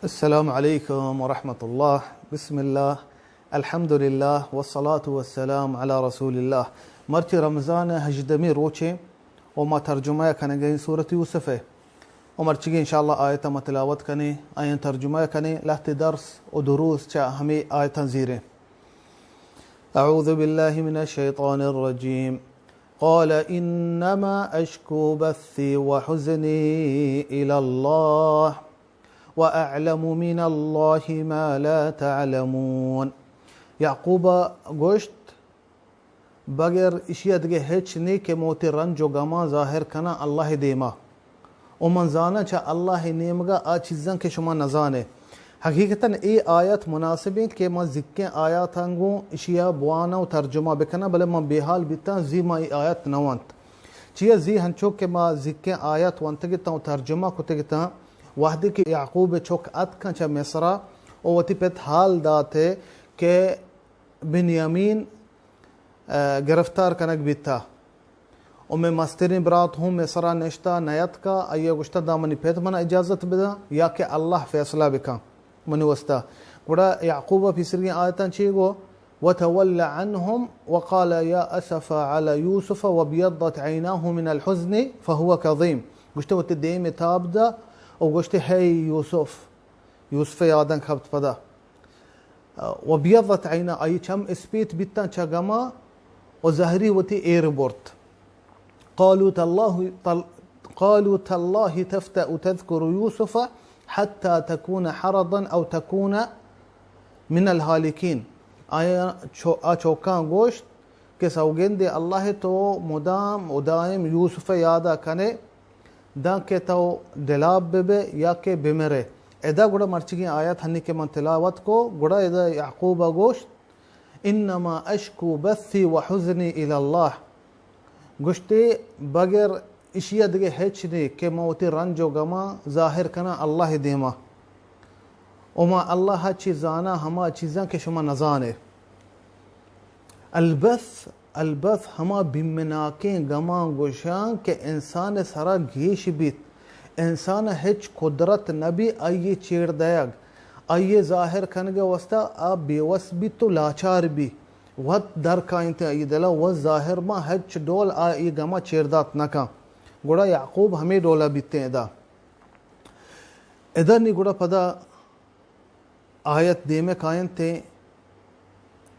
السلام علیکم ورحمۃ اللہ۔ بسم اللہ، الحمدللہ، والصلاة والسلام علی رسول اللہ۔ مرچی رمضان ہژدہمی روچیں و ما ترجمہ کنگیں سورت یوسف ہے۔ و مرچی انشاءاللہ آیت ما تلاوت کنیں، آیاں ترجمہ کنیں، لہتے درس و دروس چہ ہمیں آیتاں زیریں۔ اعوذ باللہ من الشیطان الرجیم۔ قال انما اشکو بثی وحزنی الی اللہ واعلم من اللہ ما لا تعلمون۔ یعقوب گوشت، بغیر اشیا دگہ ہچ نی کہ موتی رنج و گماں ظاہر کناں اللہ دیما۔ و من زاناں چہ اللہ نیمگا آ چیزاں کہ شما نزانے۔ حقیقتاً اے آیت مناسب انت کہ ما زکیں آیاتاں گوں اشیا بواناں و ترجمہ بکناں، بلے من بے حال بیتاں زی ما اے آیت نہ ونت۔ چیا زی ہنچو کہ ما زکیں آیت ونتگتاں و ترجمہ کتگتاں، وہدے کہ یعقوب چک اتکاں چہ مصرا و وتی پت حال داتے کہ بنیامین، ء، گرفتار کنگ بیتا۔ و مئے مستریں برات ہوں مئے سرا نشتا، نیتکا، آئی ء گوشتا، داں منی پت منا اجازت بداں، یا کہ اللہ فیصلہ بکن منی واسطہ۔ گڑا یعقوب ء پیسرگیں آیتاں چی گو؟ وتول عنهم وقال يا اسف على يوسف وابيضت عيناه من الحزن فهو كظيم۔ گوشتے وتی دیم تاب دا و گوشتے، ہے یوسف، یوسف یاداں کپت پدا۔ وبیضت عینا، آئی چم اسپیت بیتاں چہ گما و زہری وتی ایر برت۔ قالوا تاللہ، تل-، قالوا تاللہ تفتأ تذکر یوسف حتی تکون حرضا او تکون من الہالکین۔ آیا چو-، آ چوکاں گوشت، کہ سوگندے اللہ تو مدام و دائم یوسف ء یادا کنے، داں کہ تو دلاب ببے یا کہ بمرے۔ ادا گڑا مرچگیں آیت ہنی کہ من تلاوت کو، گڑا ادا یعقوب ء گوشت، انما اشکو بثی و حزنی الی اللہ۔ گوشتے، بغیر اشیا دگہ ہچ نے کہ من وتی رنج و گماں ظاہر کناں اللہ دیما۔ و ما اللہ ء چی زاناں ہما چیزاں کہ شما نزانے۔ البث، البث ہما بیمناکیں گماں گوشاں کہ انسان ء سرا گیش بیت، انسان ء ہچ قدرت نہ بی آئی ء چیر دئیگ، آئی ء ظاہر کنگ ء واسطہ آ بے وس بیت و لاچار بی، وت در کاینت آئی دل ء، وت ظاہر باں، ہچ ڈول آ اے گم ء چیر دات نہ کن، گڑا یعقوب ہمے ڈول ء بیتیں ادا۔ ادا نی گڑا پدا آیت دیمے کاینت،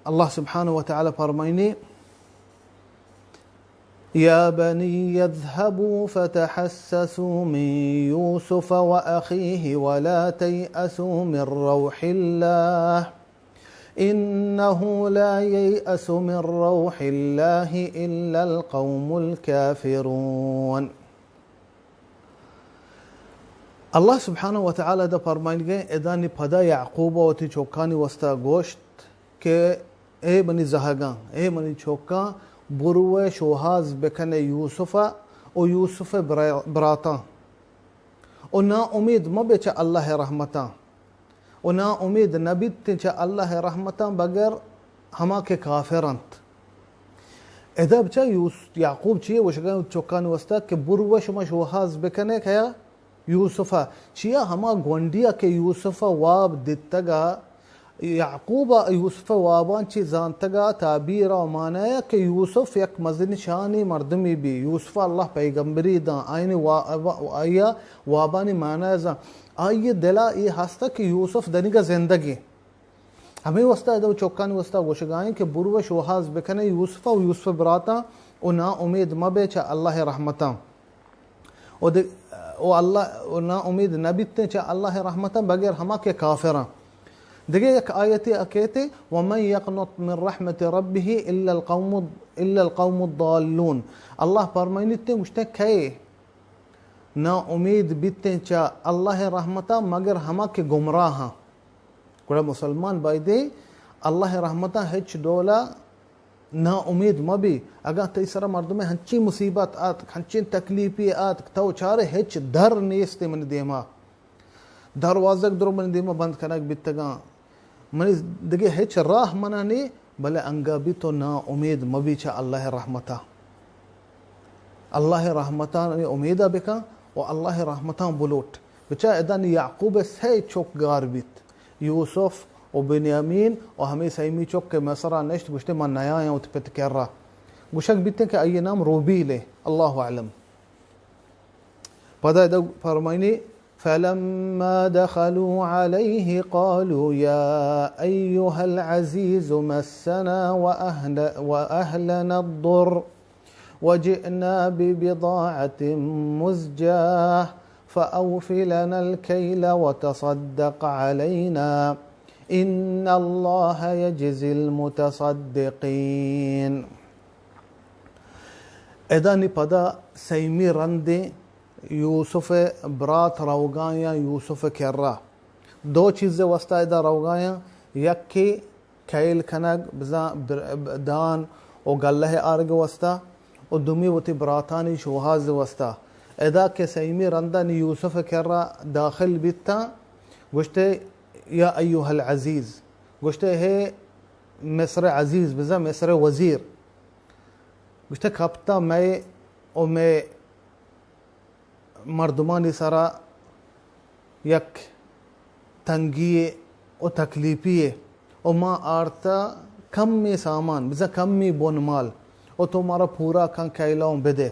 اللہ سبحانہ و تعالی فرمائنی، يا بني اذهبوا فتحسسوا من يوسف وأخيه ولا تيأسوا من روح الله إنه لا ييأس من روح الله إلا القوم الكافرون۔ اللہ سبحانہ و تعالی دا فرمائنگے، ادا نی پدا یعقوب وتی چوکانی واسطہ گوشت کہ اے منی زہگاں، اے منی چوکاں، بروے شوہاز بکنے یوسفا و یوسف برا-، براتاں و نا امید مبے چہ اللہ رحمتاں۔ و نا امید نہ بیت چہ اللہ ء رحمتاں بغیر ہما کہ کافر انت۔ ادا بچا یوس-، یعقوب چیے گوشگا چکانی واسطہ کہ برو شما شوہاز بکنے کیا یوسف ء۔ چیا ہما گونڈیا کہ یوسف ء واب دتگا، یعقوب ء یوسف ء واباں چی زانتگا تعبیر ء معنی ء کہ یوسف یک مزن شانی مردمی بی، یوسف ء اللہ پیغمبری داں، آئین وا-، وا-، آئی ء وابانی معنی ء زان۔ آئی ء دل ء اے ہست کہ یوسف دنیگا زندگیں۔ ہمے واسطہ ادا چکانی واسطہ گوشگائیں کہ برو شوہاز بکنے یوسف ء و یوسف براتاں و نا امید مبے چہ اللہ ء رحمتاں۔ و دگ-، و اللہ، و نا امید نہ بیتیں چہ اللہ ء رحمتاں بغیر ہما کہ کافراں۔ دگہ یک آیتے ء کہتے، ومن يقنط من رحمة ربه إلا القوم، إلا القوم الضالون۔ اللہ فرمائنیت گوشتے کئے نا امید بیتیں چہ اللہ ء رحمتاں مگر ہما کہ گمراہاں۔ گڑا مسلمان بایدیں اللہ ء رحمتاں ہچ ڈولا نا امید مہ بی۔ اگاں تئی سرا مردمے ہنچیں مصیبت آتک، ہنچیں تکلیفے آتک، تو چارے ہچ در نیست منی دیما۔ دروازگ درو منی دیما بند کنگ بیتگاں۔ منی دگہ ہچ راہ منا نی، بلے انگا بی تو نا امید مہ بی چہ اللہ ء رحمتا۔ اللہ ء رحمتانی امیدا بکن و اللہ ء رحمتاں بلوٹ۔ بچا ادا نی یعقوب ء سئے چک گار بیت، یوسف و بنیامین و ہمے سیمی چک کہ مصر ء نشت، گوشتے من نیایاں وتی پت کرا۔ گوشگ بیتیں کہ آئی نام روبیل ء، اللہ اعلم۔ پدا ادا فرمائنی، فلما دخلوا عليه قالوا يا أيها العزيز مسنا وأهل وأهلنا الضر وجئنا ببضاعة مزجاة فأوف لنا الكيل وتصدق علينا إن الله يجزي المتصدقين. ادا نی پدا سیمی رندیں یوسف ء برات روگایاں یوسف ء کرا۔ دو چیز ء واسطہ ادا روگایاں، یکے کیل کنگ، بزاں بر-، دان و گلہ ء آرگ ء واسطہ، و دومی وتی براتانی شوہاز ء واسطہ۔ ادا کہ سیمی رندا نی یوسف ء کرا داخل بیتاں، گوشتے، یا ایها العزیز، گوشتے، ہے مصر ء عزیز، بزاں مصر ء وزیر، گوشتے، کپتا مئے و مئے مردمانی سرا یک تنگی و تکلیفی و ما آرتا کمی سامان، بزاں کمی بن مال، و تو مارا پورا کن، کیلوں بدے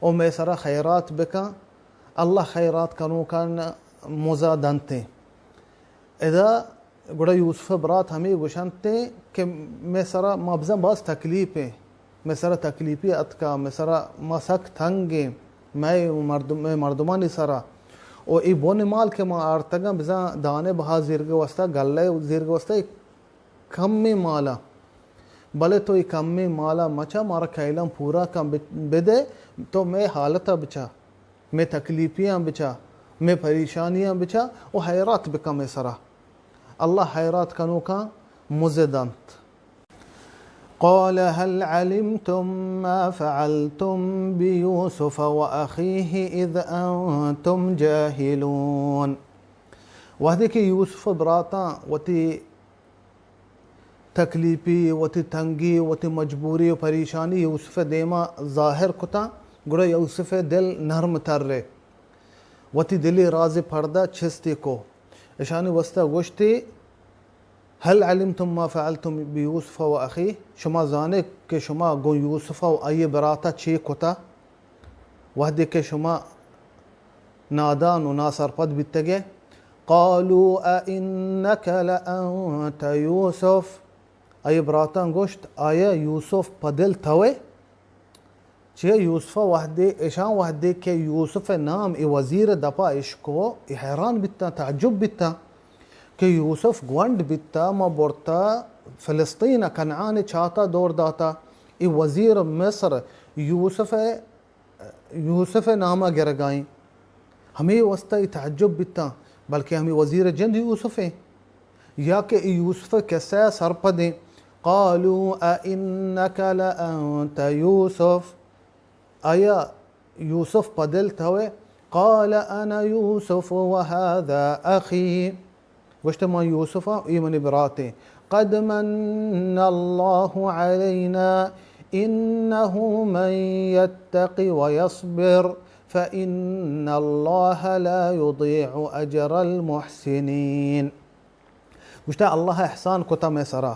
و مئے سرا خیرات بکن، اللہ خیرات کنوکان مزا دنتیں۔ ادا گڑا یوسف ء برات ہمے گوشنت کہ مئے سرا، ما بزاں باز تکلیف ایں، مئے سرا تکلیفی اتکا، مئے سرا، ما سک تنگ ایں، مئے مردم، مئے مردمانی سرا۔ و اے بن مال کہ ما آرتگاں، بزاں دانے بہا زیرگ واسطہ، گلہ زیرگ واسطہ اے کمیں مالا، بلے تو اے کمیں مالا مچا، مارا کیلاں پورا کن، بہ-، بدے، تو مئے حالتا بچا۔ مئے تکلیفیاں بچا، مئے پریشانیاں بچا و حیرات بکن مئے سرا۔ اللہ حیرات کنوکاں مزد انت۔ قال هل علمتم ما فعلتم بيوسف وأخيه إذ أنتم جاهلون۔ وہدے کہ یوسف ء براتاں وتی تکلیپی، وتی تنگی، وتی مجبوری و پریشانی یوسف ء دیما ظاہر کتاں، گڑا یوسف ء دل نرم تر ء وتی دلی راز ء پردہ چستی کو۔ اشانی واسطہ گوشتی، هل علمتم ما فعلتم بيوسف وأخيه، شما زانے کہ شما گوں یوسف و آئی براتا چے کتا؟ وہدے کہ شما نادان و ناسرپد بیتگے۔ قالوا أئنك لأنت يوسف۔ آئی براتاں گوشت، آیا یوسف پہ دل توئے؟ چیا یوسف وہدے، اشاں وہدے کہ یوسف نام اے وزیر دپا اشکو، اے حیران بیتاں، تعجب بیتاں کہ یوسف گونڈ بیتا، ما برتا فلسطین کنعان چاتا دور داتا۔ اے وزیر مصر یوسف یوسف ء نام ء گرگائیں۔ ہمے واسطہ اے تعجب بیتاں، بلکہ ہمے وزیر ء جند یوسف ء، یا کہ اے یوسف ء قصہ ء سرپدیں۔ قالوا أئنك لأنت يوسف، آیا یوسف پہ دل توئے؟ قال أنا يوسف وهذا أخي، گوشت، من یوسف آں، اے منی برات ایں۔ قد من الله علينا إنه من يتق ويصبر فإن الله لا يضيع أجر المحسنين۔ گوشت، اللہ احسان کتا مئے سرا۔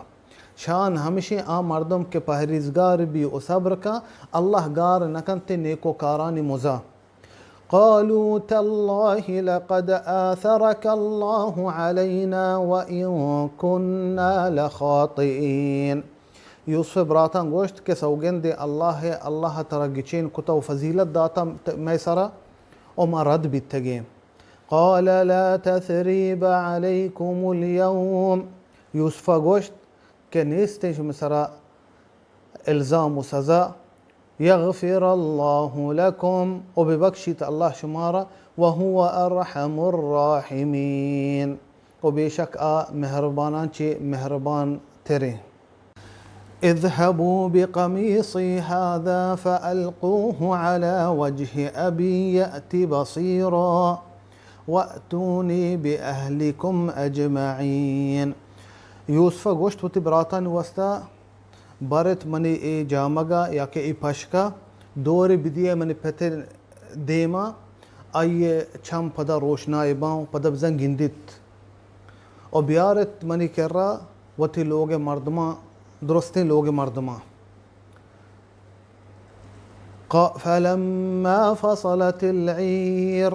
شان ہمشیں آ مردم کہ پہریزگار بی و صبر کا، اللہ گار نکنت نیکوکارانی مزا۔ قالوا تالله لقد آثرك الله علينا وإن كنا لخاطئين۔ یوسف براتاں گوشت کہ سوگند اللہ ء، اللہ ترا گچین کتا و فضیلت داتا مئے سرا و ما رد بیتگیں۔ قال لا تثريب عليكم اليوم۔ یوسف ء گوشت کہ نیستیں شمئے سرا الزام و سزا۔ يغفر الله لكم، و ببخشیت اللہ شمارا، وهو أرحم الراحمين، و بے شک آ مہرباناں چہ مہربان تریں۔ اذهبوا بقميصي هذا فألقوه على وجه أبي يأت بصيرا وأتوني بأهلكم أجمعين۔ یوسف ء گوشت وتی براتانی واسطہ، برت منی اے جامگ ء یا کہ اے پشک ء دور بدیئے منی پت ء دیم ء، آئی ءِ چم پدا روشنائی باں و پدا بزاں گندیت و بیارت منی کرا وتی لوگ ءِ مردماں، درستیں لوگ ءِ مردماں۔ ق-، فلما فصلت العير،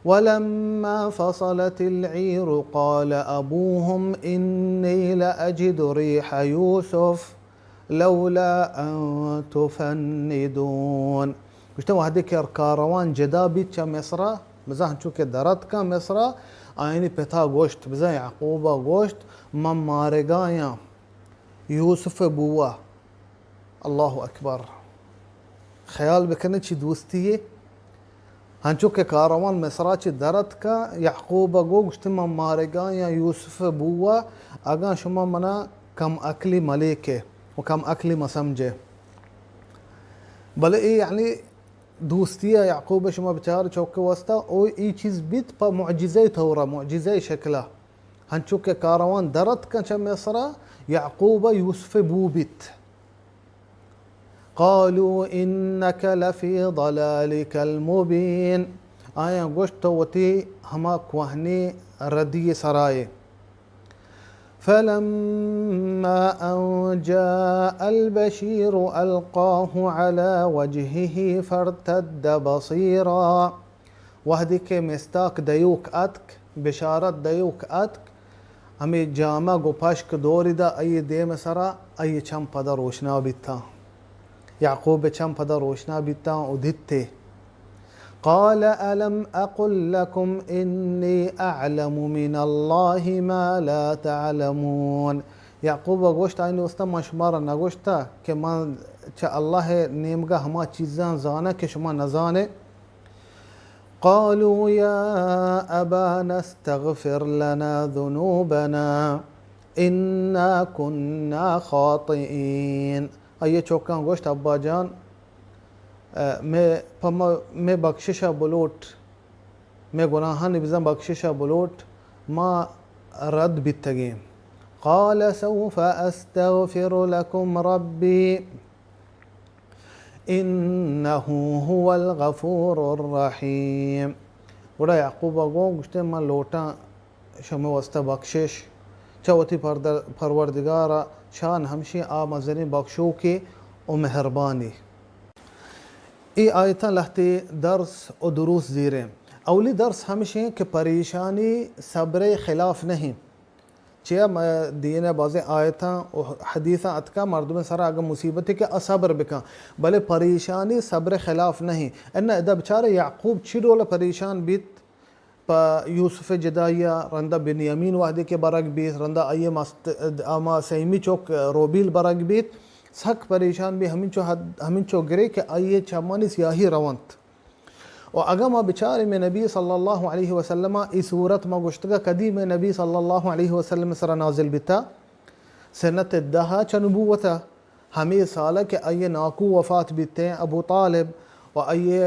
ولما فصلت العير قال أبوهم إني لأجد ريح يوسف لولا أن تفندون۔ گوشتن، وہدے کہ کاروان جدا بیت چہ مصرا، بزاں ہنچو کہ در اتکاں مصرا، آیانی پتا گوشت، بزاں یعقوبا گوشت، من مارگایاں یوسف ءِ بو ءَ۔ اللہ اکبر! خیال بکنے چی دوستی یے۔ ہنچو کہ کاروان مصرا چہ در اتکا، یعقوب ءَ گو گوشتی، من مارگایاں یوسف ءِ بو ءَ، اگاں شما منا کم عقلی ملیکے و کم عقلی مسمجے۔ بلے اے یعنی دوستی ءَ یعقوب ءَ شما بچار چوک ءِ واسطہ، او ای چیز بیت پہ معجزہ ءِ طورا، معجزہ ءِ شکلا۔ ہنچو کہ کاروان در اتکاں چہ مصرا، یعقوب ءَ یوسف ءِ بو بیت۔ قالوا إنك لفي ضلالك المبين۔ آیاں گوشت، تو وتی ہما کوہنیں ردی سرائے۔ فلما أن جاء البشير ألقاه على وجهه فارتد بصيرا۔ وہدے کہ مستاک دیوک اتک، بشارت دیوک اتک، ہمے جامگ و پشک دوری دا آئی دیم سرا، آئی چم پدا روشنا بیتاں۔ یعقوب چم پدا روشنا بیتاں و دیتے۔ قال ألم أقل لكم إني أعلم من الله ما لا تعلمون۔ یعقوب گوشت، آئی دوستاں، من شمارا نگوشتا کہ من چہ اللہ نیمگا ہما چیزاں زاناں کہ شما نزانے؟ قالوا يا أبانا استغفر لنا ذنوبنا إنا كنا خاطئين۔ آئی چوکاں گوشت، ابا جان، اے، مے، پہ ما، مے بخششا بلوٹ، مے گناہانی بزاں بخششا بلوٹ، ما رد بیتگیں۔ قال سوف أستغفر لكم ربي إنه هو الغفور الرحيم۔ گڑا یعقوب ءَ گوں گوشتے، من لوٹاں شمے واسطہ بخشش چہ وتی پردر-، پروردگار ءَ، شان ہمشی آ مزنیں بخشوکے و مہربانی۔ اے آیتاں لہتے درس و دروس زیریں۔ اولی درس ہمشیں کہ پریشانی صبر ءِ خلاف نہیں۔ چیا ما دین ءَ بازیں آیتاں و حدیثاں اتکا مردم سرا اگاں مصیبتے کہ آ صبر بکن، بلے پریشانی صبر خلاف نہیں۔ انا ادا بچارے یعقوب چی ڈول پریشان بیت پہ یوسف جدائی ءَ، رندا بنیامین وہدے کہ برگ بیت، رندا آئی مست-، اما سیمی چوک روبیل برگ بیت، سک پریشان بی، ہمینچو حد، ہمینچو گرے کہ آئی چمانی سیاہی رونت۔ و اگاں ما بچاریں مئے نبی صلی اللہ علیہ وسلم ءَ، اے سورت ما گوشتگا کدی مئے نبی صلی اللہ علیہ وسلم سرا نازل بیتا؟ سنت دہ چہ نبوت ءَ، ہمے سال کہ آئی ناکو وفات بیتیں ابو طالب و آئی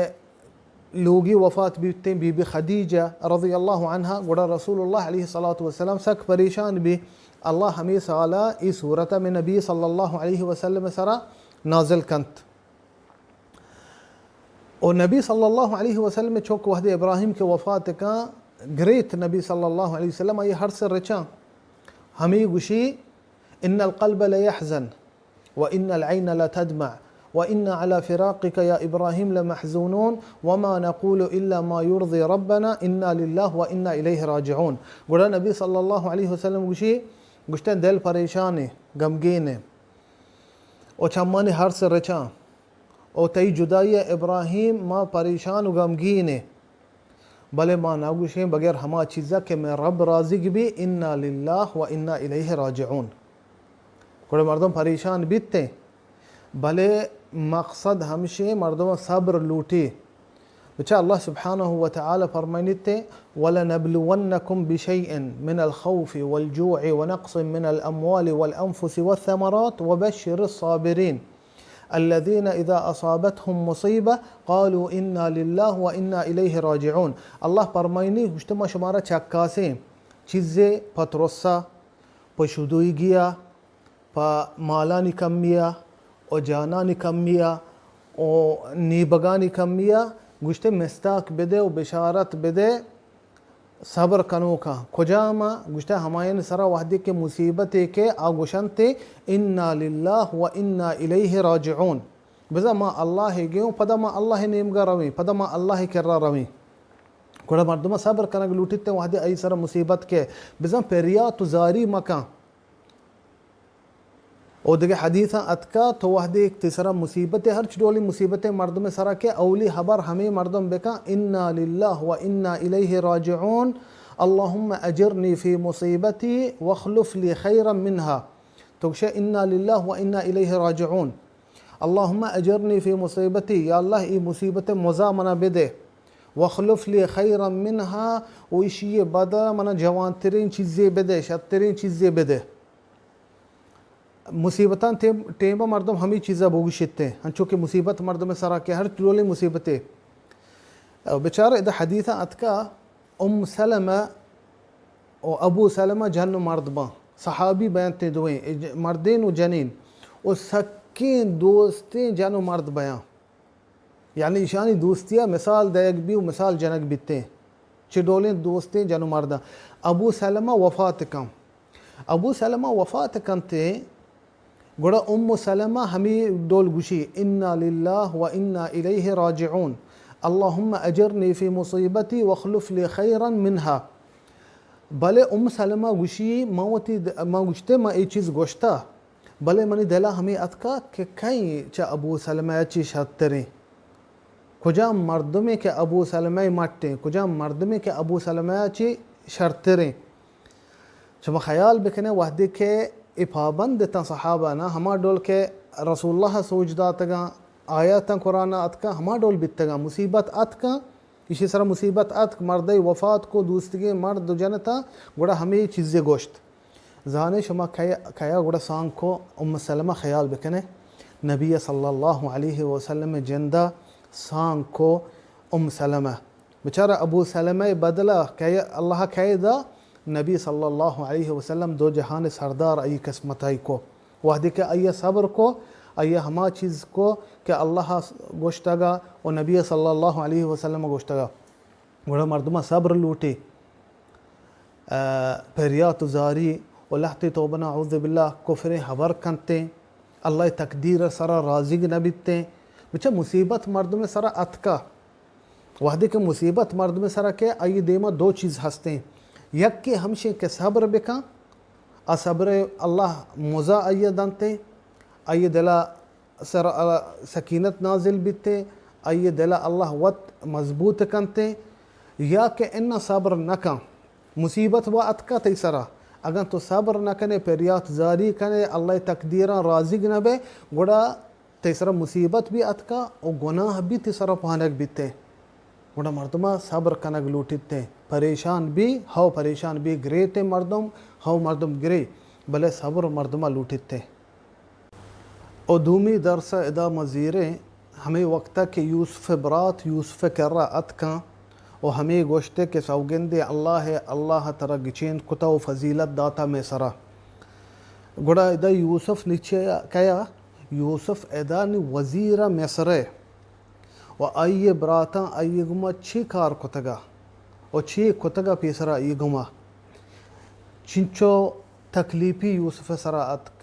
لوگی وفات بیتیں بی بی خدیجہ رضی اللہ عنہا، گڑا رسول اللہ علیہ الصلوۃ والسلام سک پریشان بی۔ اللہ ہمے سال ءَ اے سورت مئے نبی صلی اللہ علیہ وسلم سرا نازل کنت۔ و نبی صلی اللہ علیہ وسلم چوک وہدے ابراہیم کہ وفات کاں، گریت نبی صلی اللہ علیہ وسلم، آئی ہر سے رچاں ہمے گوشی، ان القلب لیحزن و ان العین لتدمع و ان علی فراقک یا ابراہیم لمحزونون وما نقول الا ما یرضی ربنا انا للہ و انا الیہ راجعون۔ گڑا نبی صلی اللہ علیہ وسلم گوشی، گوشتن، دل پریشان ہے، غمگین ہے، و چمانی ہر سے رچاں۔ او تئی جدائی ءَ ابراہیم ما پریشان و غمگین ایں، بلے ما نہ گوشیں بغیر ہما چیزا کہ مئے رب راضیگ بی، انا للہ و انا الیہ راجعون۔ گڑا مردم پریشان بیت ایں، بلے مقصد ہمشیں مردم صبر لوٹی۔ بچا اللہ سبحانہ و تعالی فرمائنیت، ولنبلونکم بشیء من الخوف والجوع ونقص من الاموال والانفس والثمرات وبشر الصابرین۔ الذين إذا أصابتهم مصيبة قالوا إنا لله وإنا إليه راجعون۔ اللہ پرمائنی، گوشت، ما شمارا چکاسیں چیزے پہ ترسا، پہ شدویگیا، پہ مالانی کمیا و جانانی کمیا و نیبگانی کمیا، گوشتے مستاک بدے و بشارت بدے صبر کنوکاں۔ کجام؟ گوشتے ہمایانی سرا وہدے کہ مصیبتے کہ آ گوشنتے، انا للہ و انا الیہ راجعون، بزاں ما اللہ گے اوں، پدا ما اللہ نیمگا رویں، پدا ما اللہ کرا رویں۔ گڑا مردماں صبر کنگ لوٹیت وہدے آئی سرا مصیبت کہ، بزاں پریات و زاری مکن۔ او دگہ حدیثاں اتکا، تو وہدے تئی سرا مصیبت، ہرچ ڈولی مصیبت مردم سرا کہ، اولی حبر ہمے مردم بکن، انا للہ و انا الیہ راجعون، اللہم اجرنی فی مصیبتی واخلف لی خیرا منها۔ تو گشے، انا للہ و انا الیہ راجعون، اللہم اجرنی فی مصیبتی، یا اللہ، ای مصیبت مزا منا بدے، واخلف لی خیرا منها، و اشی بدل منا جوانترین چیزے بدے، شرترین چیزے بدے۔ مصیبتاں ٹیم، ٹیمبا مردم ہمے چیزا بگوشیت، انچو کہ مصیبت مردم سرا کہ ہر ڈولیں مصیبتے۔ بچار ادا حدیثاں اتکا، ام سلمہ و ابو سلمہ جن و مرد باں، صحابی بینت دوئیں، اے ج-، مردین و جنین، و سکیں دوستیں جن و مرد بیاں۔ یعنی ایشانی دوستیا مثال دئیگ بی و مثال جنگ بیتیں۔ چہ ڈولیں دوستیں جن و مرداں۔ ابو سلمہ وفات کن۔ ابو سلمہ وفات کنتے، گڑا ام سلمہ ہمے ڈول گوشی، انا للہ و انا الیہ راجعون، اللہم اجرنی فی مصیبتی واخلف لی خیرا منها۔ بلے ام سلمہ گوشی، من وتی د-، من گوشتے، من اے چیز گوشتا، بلے منی دلا ہمے اتکا کہ کئیں چہ ابو سلمہ ء چی شرتریں؟ کجام مردمے کہ ابو سلمہ ء مٹیں؟ کجام مردمے کہ ابو سلمہ ء چی شرتریں؟ شما خیال بکنے، وہدے کہ اے پابند اتاں صحابہ نا، ہما ڈول کہ رسول اللہ ء سوج داتگاں، آیاتاں قرآن ء اتکاں، ہما ڈول بیتگاں، مصیبت اتکاں، ایشی سرا مصیبت اتک، مردے وفات کو، دوستگیں مرد و جنتا، گڑا ہمے چیزے گوشت۔ زانے شما کیا، کیا گڑا سانگ کو ام سلمہ؟ خیال بکنے، نبی صلی اللہ علیہ وسلم جندا سانگ کو ام سلمہ۔ بچارہ ابو سلمہ بدلہ کیا اللہ کیا دا؟ نبی صلی اللہ علیہ وسلم دو جہان سردار ای قسمت ای کو۔ وہدے کہ آئی صبر کو، آئی ہما چیز کو کہ اللہ گوشتگا و نبی صلی اللہ علیہ وسلم گوشتگا۔ گڑا مردماں صبر لوٹی، آ، پریات و زاری و لہتے توبہ نعوذ باللہ کفریں ہبر کنتیں، اللہ تقدیر سرا راضی نہ بیتیں۔ بچہ مصیبت مردم سرا اتکا، وہدے کہ مصیبت مردم سرا کہ آئی دیما دو چیز ہستیں، یکے ہمشیں کہ صبر بکن، آ صبر اللہ مزا آئی دنتے، آئی دلا سر سکینت نازل بیتے، آئی دلا اللہ وت مضبوط کنتے، یا کہ انا صبر نکن، مصیبت و اتکا تئی سرا، اگن تو صبر نکنے، پریات زاری کنے، اللہ تقدیران راضی نبے، گڑا تئی سرا مصیبت بھی اتکا و گناہ بھی تئی سرا پانگ بیتے۔ گڑا مردما صبر کنگ لوٹیتے، پریشان بھی، ہو پریشان بھی گریتے مردم، ہو مردم گرے، بلے صبر مردما لوٹیتے۔ و دومی درس ادا ما زیریں، ہمے وقتا کہ یوسف برات یوسف کرا اتکاں و ہمے گوشتے کہ سوگندے اللہ، اللہ ترا گچین کتا و فضیلت داتا مے سرا۔ گڑا ادا یوسف نیچے کیا؟ یوسف ادا نی وزیر مصر ء و آئی ء براتاں آئی ء گوما چے کار کتگ ء و چے کتگ ء پیسرا آئی ء گوما چنچو تکلیپی یوسف ء سرا اتک،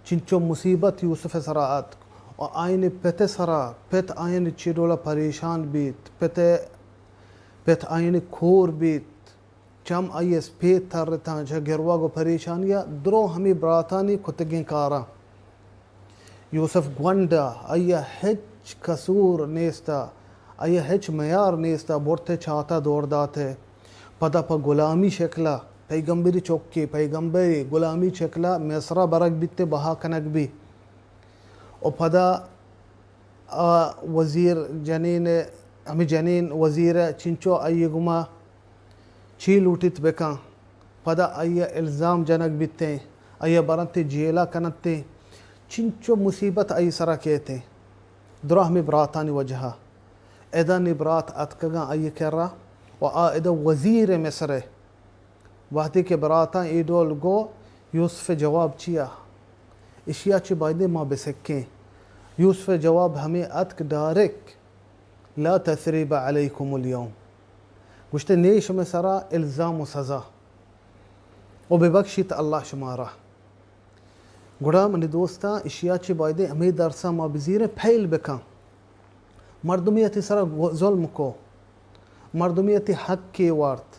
چنچو مصیبت یوسف ء سرا اتک و آئین پت ء سرا، پت آئین چے ڈولا پریشان بیت، پت ء، پت آئین کور بیت۔ چم آئی ء سپیت ترتاں چہ گروگ و پریشانی ء۔ درو ہمے براتانی کتگیں کاراں۔ یوسف گونڈ ء، آئی ء ہچ قصور نیست ء، آئی ء ہچ میار نیست ء، برت ء چات ء دور دات ء پدا پہ گلامی شکل ء پیگمبری چکے، پیگمبری گلامی شکل ء مصر ء برگ بیت ء بہا کنگ بی۔ و پدا آ وزیر جنین، ہمے جنین وزیر ء چنچو آئی ء گوما چی لوٹیت بکن، پدا آئی ء الزام جنگ بیتیں، آئی ء برنت جیل ء کننت، چنچو مصیبت آئی سرا کیتیں، درا ہمے براتانی وجہ ء۔ ادا نی برات اتکگاں آئی ء کرا و آ ادا وزیر مصر ء۔ وہدے کہ براتاں اے ڈول گو، یوسف ء جواب چیا؟ اشیا چہ بایدیں ما بسکیں۔ یوسف ء جواب ہمے اتک ڈائریکٹ۔ لا تثریب علیکم الیوم، گوشتے، نی شمے سرا الزام و سزا، و ببخشیت اللہ شمارا۔ گڑا منی دوستاں، اشیا چی بایدیں ہمے درساں ما بزیریں، پہل بکن۔ مردمی تی سرا گو-، ظلم کو، مردمی تی حق کے وارت،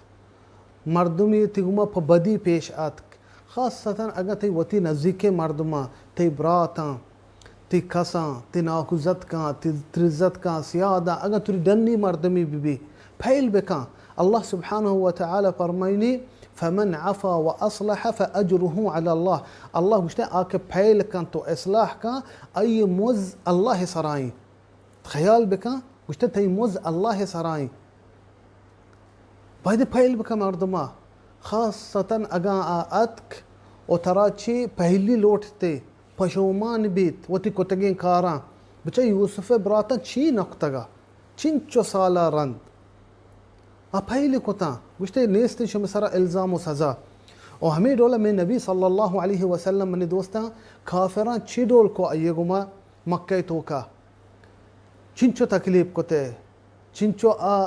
مردمی تی گما پہ بدی پیش آتک، خاصتاً اگاں تی وتی نزیکیں مردماں، تی براتاں، تی کساں، تی ناکوزتکاں، تی ترزتکاں، سیاداں، اگاں تری ڈنی مردمی بی بی، پہل بکن۔ اللہ سبحانہ و تعالی فرمائنی، فمن عفا و اصلح فاجره علی اللہ۔ اللہ گوشتے، آ کہ پہل کن تو اصلاح کن، ای مز اللہ سرائیں۔ خیال بکن، گوشتے، تئی مز اللہ سرائیں۔ باید پہل بکن مردما، خاصتاً اگاں آ اتک و ترا چی پہلی لوٹتے، پشومان بیت وتی کتگیں کاراں۔ بچہ یوسف براتاں چی نکتگا؟ چنچو سالا رند آ پہلی کتاں، گوشتے، نیست شمے سرا الزام و سزا۔ و ہمیں ڈولا میں نبی صلی اللہ علیہ وسلم، منی دوستاں، کافراں چی ڈول کو آئیے گما مکہ توکا چنچو تکلیف کتے، چنچو آ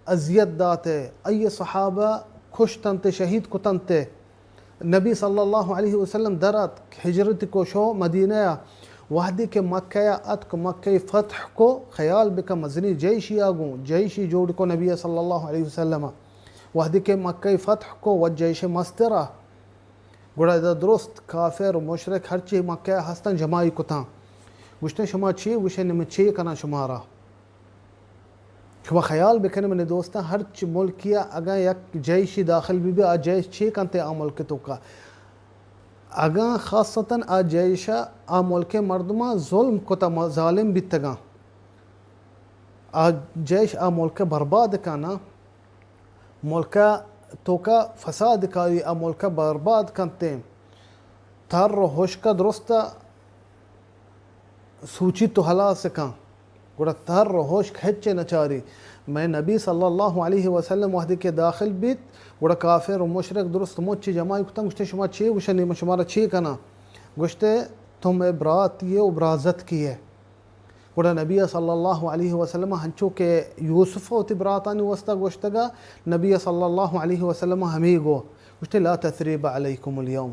اذیت داتے، آئی صحابہ کشتنتے، شہید کتنتے۔ نبی صلی اللہ علیہ وسلم در اتک، ہجرت کو، شو مدینہ ء۔ وہدے کہ مکہ ء اتک، مکہ فتح کو، خیال بکن مزنی جیشی آ گوں، جیشی جوڑ کو نبی صلی اللہ علیہ وسلم۔ وہدے کہ مکہ فتح کو و جیش مسترا، گڑا ادا درست کافر و مشرک ہرچی مکہ ء ہستن جماعی کتاں۔ گوشتن، شما چی گوشن، من چی کناں شمارا؟ شما خیال بکن منی دوستاں، ہرچ ملکی ء اگاں یک جیشی داخل بی بی، آ جیش چی کنتے آ ملک توکا؟ اگاں خاصتاً آ جیش ء آ ملک ء مردماں ظلم کتا، م-، ظالم بیتگاں، آ جیش آ ملک ء برباد کنا، ملک ء توکا فساد کاری، آ ملک ء برباد کنتے، تر و ہشک ء درست ء سوچی تو ہلاس کن، گڑا تر و ہشک ہچ نہ چاری۔ مئے نبی صلی اللہ علیہ وسلم وہدے کہ داخل بیت، گڑا کافر و مشرک درست مچ جماعی کتن، گوشتے، شما چے گوشنی، من شمارا چے کناں؟ گوشتے، تو مئے برات یے و برازتکی ئے۔ گڑا نبی صلی اللہ علیہ وسلم ہنچو کہ یوسف وتی براتانی واسطہ گوشتگا، نبی صلی اللہ علیہ وسلم ہمے گو، گوشتے، لا تثریب علیکم الیوم۔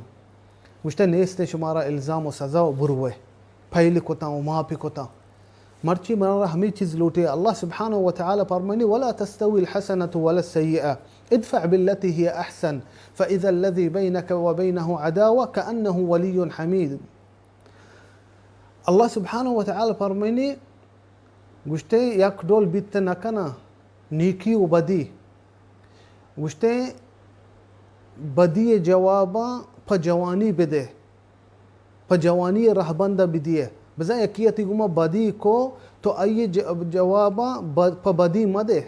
گوشتے، نیست شمارا الزام و سزا و بروے، پہلی کتاں و ماپی کتاں۔ مرچی مارا ہمے چیز لوٹے۔ اللہ سبحانہ و تعالی فرمانی، ولا تستوی الحسنة ولا السیئة، ادفع بالتی هی احسن، فاذا الذی بینک و بینه عداوة کأنه ولی حمیم۔ اللہ سبحانہ و تعالی فرمانی، گوشتے، یک ڈول بیت نہ کناں نیکی و بدی۔ گوشتے، بدی جواباں پہ جوانی بدے، پہ جوانی رہبند بدیے۔ بزاں یکی تی گوما بدی کو تو آئی ج-، جواباں ب-، پہ بدی مدے،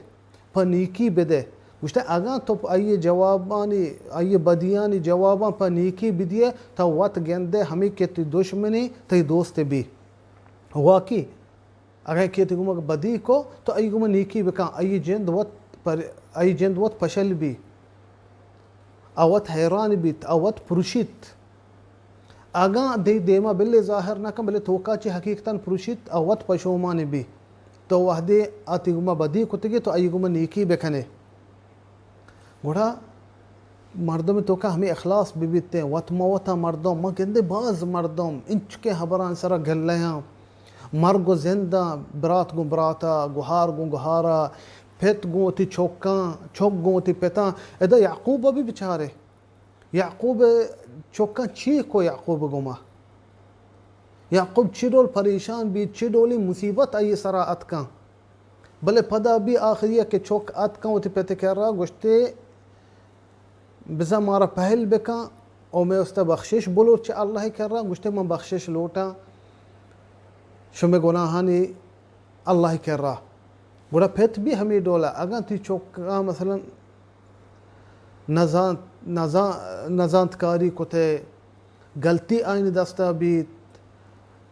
پہ نیکی بدے۔ گوشتے، اگاں تو آئی جوابانی، آئی بدیانی جواباں پہ نیکی بدیے، تو وت گندے ہمیں کہ تی دشمنی تی دوست بی۔ واقعی اگاں کیتی گوما بدی کو تو آئی گوما نیکی بکن، آئی جند وت پر، آئی جند وت پشل بی، آ وت حیران بیت، آ وت پروشیت۔ اگاں دی دیما بلے ظاہر نہ کن، بلے توکا چی حقیقتاً پروشیت، آ وت پشومان بی۔ تو وہدے آ تی گوما بدی کتگی تو آئی گوما نیکی بکنے۔ گڑا مردم توکا ہمیں اخلاص ببیتیں، وت ما وتا مردم، ما گندے باز مردم انچکیں ہبران سرا گلہاں، مرگ و زنداں، برات گوں براتا، گہار گوں گہارا، پت گوں وتی چکاں، چک گوں وتی پتاں۔ ادا یعقوب بھی بچارے، یعقوب چکاں چی کو یعقوب گوما؟ یعقوب چی ڈول پریشان بیت، چی ڈولی مصیبت آئی سرا اتکاں۔ بلے پدا بھی آخری کہ چک اتکاں وتی پت کرا گوشتے، بزاں مارا پہل بکن او مئے استا بخشش بلوٹ چہ اللہ کرا۔ گوشتے، من بخشش لوٹاں شمے گناہانی اللہ کرا۔ گڑا پت بھی ہمیں ڈولا، اگاں تی چکا مثلاً نزانت، نزان-، نزانتکاری کتے، غلطی آئین دستا بیت،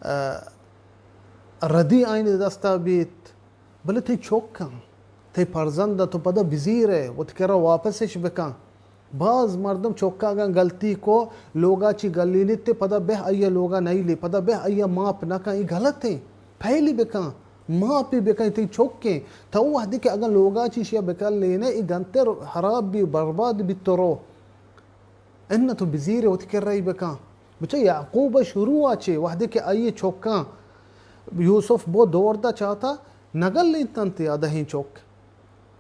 آ، ردی آئین دستا بیت، بلے تئی چک اَنت، تئی پرزند اَنت، تو پدا بزیر ئے، وتی کرا واپسش بکن۔ باز مردم چکا اگاں گلتی کو، لوگا چی گلینیت، پدا بہ آئی ءَ لوگا نئیلی، پدا بہ آئی ءَ ماپ نہ کن، اے گلت ایں۔ پہلی بکن، معافی بکن، تئی چکیں، تو وہدے کہ اگاں لوگا چی شیا بکلینئے، ای گنتر حراب بی، برباد بی تو رو۔ انہ تو بزیرے وتی کرئی بکن۔ بچہ یعقوب شروع چے، وہدے کہ آئی چکاں یوسف بو دور دا چاتا، نگلینتنت آ دہیں چک۔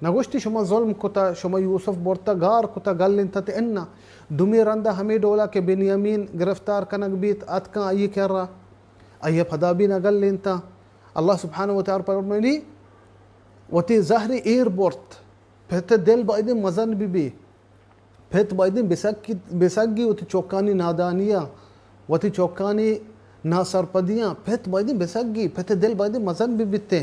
نگوشتی شما ظلم کتا، شما یوسف برتا گار کتا، گلینتنت انہ۔ دومی رندا ہمے ڈولا کہ بنیامین گرفتار کنگ بیت، اتکاں آئی کرا، آئی پدا بھی نگلینتا۔ اللہ سبحانہ و تعالی فرمانی، وتی زہر ایر برت، پت دل بایدیں مزن بی بی۔ پت بایدیں بسکی، بسگی وتی چکانی نادانیاں، وتی چکانی ناسرپدیاں، پت بایدیں بسگی، پت دل بایدیں مزن بہ بیتیں۔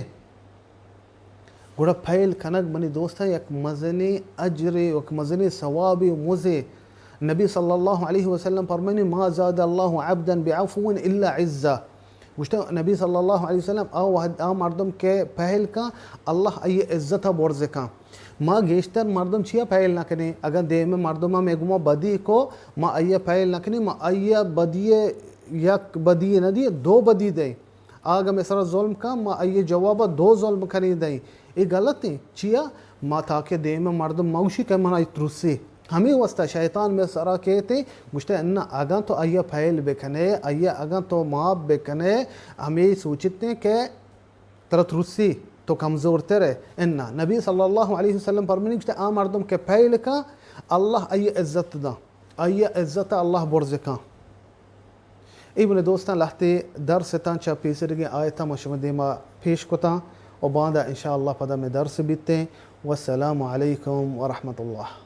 گڑا پہل کنگ منی دوستاں یک مزنیں اجرے، یک مزنیں ثوابے و مزے۔ نبی صلی اللہ علیہ وسلم فرمانی، ما زاد اللہ عبدا بعفو الا عزا۔ گوشتہ نبی صلی اللہ علیہ وسلم، آ وہد، آ مردم کہ پہل کن، اللہ آئی عزت برز کن۔ ما گیشتر مردم چیا پہل نہ کنیں؟ اگاں دیم مردم ہم گما بدی کو، ما آئی پہل نہ کنیں، ما آئی بدی، یک بدی نہ دی، دو بدی دیں۔ آ اگاں مئے سرا ظلم کن، ما آئی جوابا دو ظلم کنیں دیں۔ اے غلط ہیں۔ چیا؟ ما تاکہ دیم مردم موشی کہ من آئی ترسی۔ ہمے واسطہ شیطان مئے سرا کیتے، گوشتے، انہ اگاں تو آئی پہل بکنے، آئی اگاں تو معاف بکنے، ہمے سوچتے کہ ترا ترسی، تو کمزور تر ئے۔ انہ نبی صلی اللہ علیہ وسلم فرمانی، گوشتے، آ مردم کہ پہل کن، اللہ آئی عزت داں، آئی عزت اللہ برز کن۔ اے منی دوستاں، لہتے درس اتاں، چہ پیسریگیں آیتاں ما شما دیما پیش کتاں و باندا انشاءاللہ پدا مئے درس بیتیں۔ والسلام علیکم ورحمۃ اللہ۔